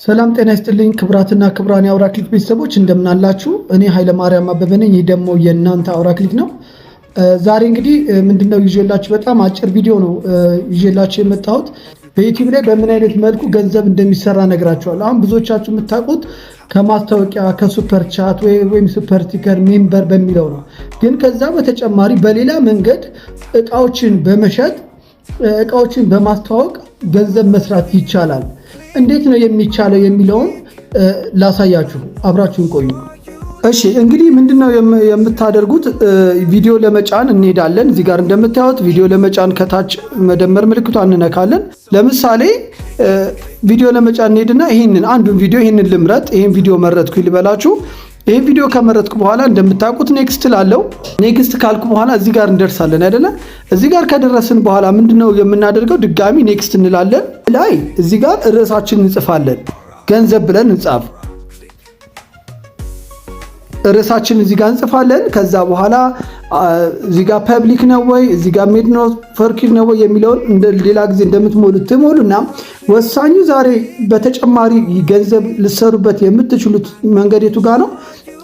ሰላም ጤና ይስጥልኝ ክቡራትና ክቡራን የአውራ ክሊክ ቤተሰቦች፣ እንደምን አላችሁ? እኔ ኃይለማርያም አበበ ነኝ። ይህ ደግሞ የእናንተ አውራ ክሊክ ነው። ዛሬ እንግዲህ ምንድነው ይዤላችሁ፣ በጣም አጭር ቪዲዮ ነው ይዤላችሁ የመጣሁት። በዩቲዩብ ላይ በምን አይነት መልኩ ገንዘብ እንደሚሰራ እነግራችኋለሁ። አሁን ብዙዎቻችሁ የምታውቁት ከማስታወቂያ፣ ከ super chat ወይም super sticker፣ member በሚለው ነው። ግን ከዛ በተጨማሪ በሌላ መንገድ እቃዎችን በመሸጥ፣ እቃዎችን በማስተዋወቅ ገንዘብ መስራት ይቻላል። እንዴት ነው የሚቻለው የሚለውን ላሳያችሁ፣ አብራችሁን ቆዩ። እሺ፣ እንግዲህ ምንድነው የምታደርጉት? ቪዲዮ ለመጫን እንሄዳለን። እዚህ ጋር እንደምታዩት ቪዲዮ ለመጫን ከታች መደመር ምልክቷ እንነካለን። ለምሳሌ ቪዲዮ ለመጫን እንሄድና ይህንን አንዱን ቪዲዮ፣ ይህንን ልምረጥ። ይህን ቪዲዮ መረጥኩ ልበላችሁ። ይህን ቪዲዮ ከመረጥኩ በኋላ እንደምታውቁት next እላለሁ። Next ካልኩ በኋላ እዚህ ጋር እንደርሳለን አይደለ? እዚህ ጋር ከደረስን በኋላ ምንድነው የምናደርገው? ድጋሚ next እንላለን። ላይ እዚህ ጋር ርዕሳችንን እንጽፋለን። ገንዘብ ብለን እንጻፍ። ርዕሳችን እዚህ ጋር እንጽፋለን። ከዛ በኋላ እዚህ ጋር public ነው ወይ፣ እዚህ ጋር made not for kids ነው ወይ የሚለውን ሌላ ጊዜ እንደምትሞሉት ትሞሉና ወሳኙ ዛሬ በተጨማሪ ገንዘብ ልትሰሩበት የምትችሉት መንገድ የቱ ጋር ነው?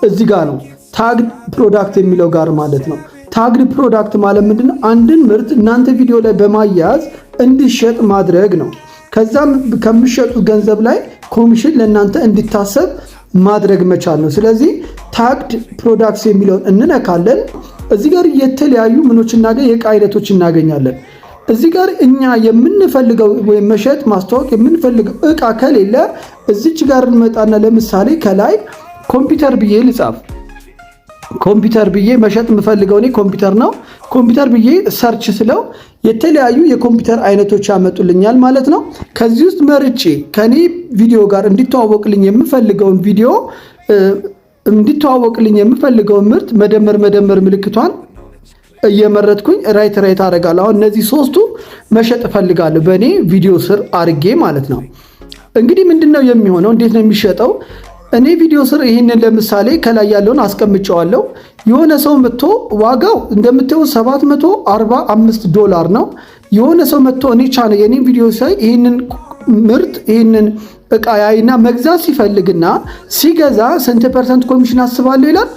እዚህ ጋር ነው። Tagged product የሚለው ጋር ማለት ነው። Tagged product ማለት ምንድነው? አንድን ምርት እናንተ ቪዲዮ ላይ በማያያዝ እንዲሸጥ ማድረግ ነው። ከዛም ከምትሸጡት ገንዘብ ላይ ኮሚሽን ለእናንተ እንዲታሰብ ማድረግ መቻል ነው። ስለዚህ tagged products የሚለውን እንነካለን። እዚህ ጋር የተለያዩ ምኖች እናገኝ የእቃ አይነቶች እናገኛለን። እዚህ ጋር እኛ የምንፈልገው ወይም መሸጥ ማስተዋወቅ የምንፈልገው እቃ ከሌለ እዚች ጋር እንመጣና ለምሳሌ ከላይ ኮምፒውተር ብዬ ልጻፍ። ኮምፒውተር ብዬ፣ መሸጥ የምፈልገው እኔ ኮምፒውተር ነው። ኮምፒውተር ብዬ search ስለው የተለያዩ የኮምፒውተር አይነቶች ያመጡልኛል ማለት ነው። ከዚህ ውስጥ መርጬ ከኔ ቪዲዮ ጋር እንዲተዋወቅልኝ የምፈልገውን ምርት መደመር መደመር ምልክቷን እየመረጥኩኝ right right አደርጋለሁ። አሁን እነዚህ ሶስቱ መሸጥ እፈልጋለሁ በእኔ ቪዲዮ ስር አርጌ ማለት ነው። እንግዲህ ምንድን ነው የሚሆነው? እንዴት ነው የሚሸጠው? እኔ ቪዲዮ ስር ይህንን ለምሳሌ ከላይ ያለውን አስቀምጨዋለሁ። የሆነ ሰው መጥቶ፣ ዋጋው እንደምታየው 745 ዶላር ነው። የሆነ ሰው መጥቶ እኔ ቻነ የኔን ቪዲዮ ሳይ ይህንን ምርት፣ ይህንን እቃ ያይና መግዛት ሲፈልግና ሲገዛ ስንት percent ኮሚሽን አስባለሁ ይላል?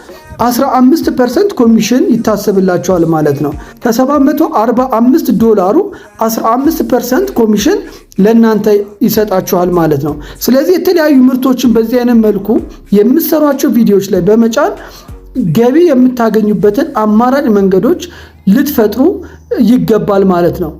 15% ኮሚሽን ይታሰብላችኋል ማለት ነው። ከ745 ዶላሩ 15% ኮሚሽን ለእናንተ ይሰጣችኋል ማለት ነው። ስለዚህ የተለያዩ ምርቶችን በዚህ አይነት መልኩ የምትሰሯቸው ቪዲዮዎች ላይ በመጫን ገቢ የምታገኙበትን አማራጭ መንገዶች ልትፈጥሩ ይገባል ማለት ነው።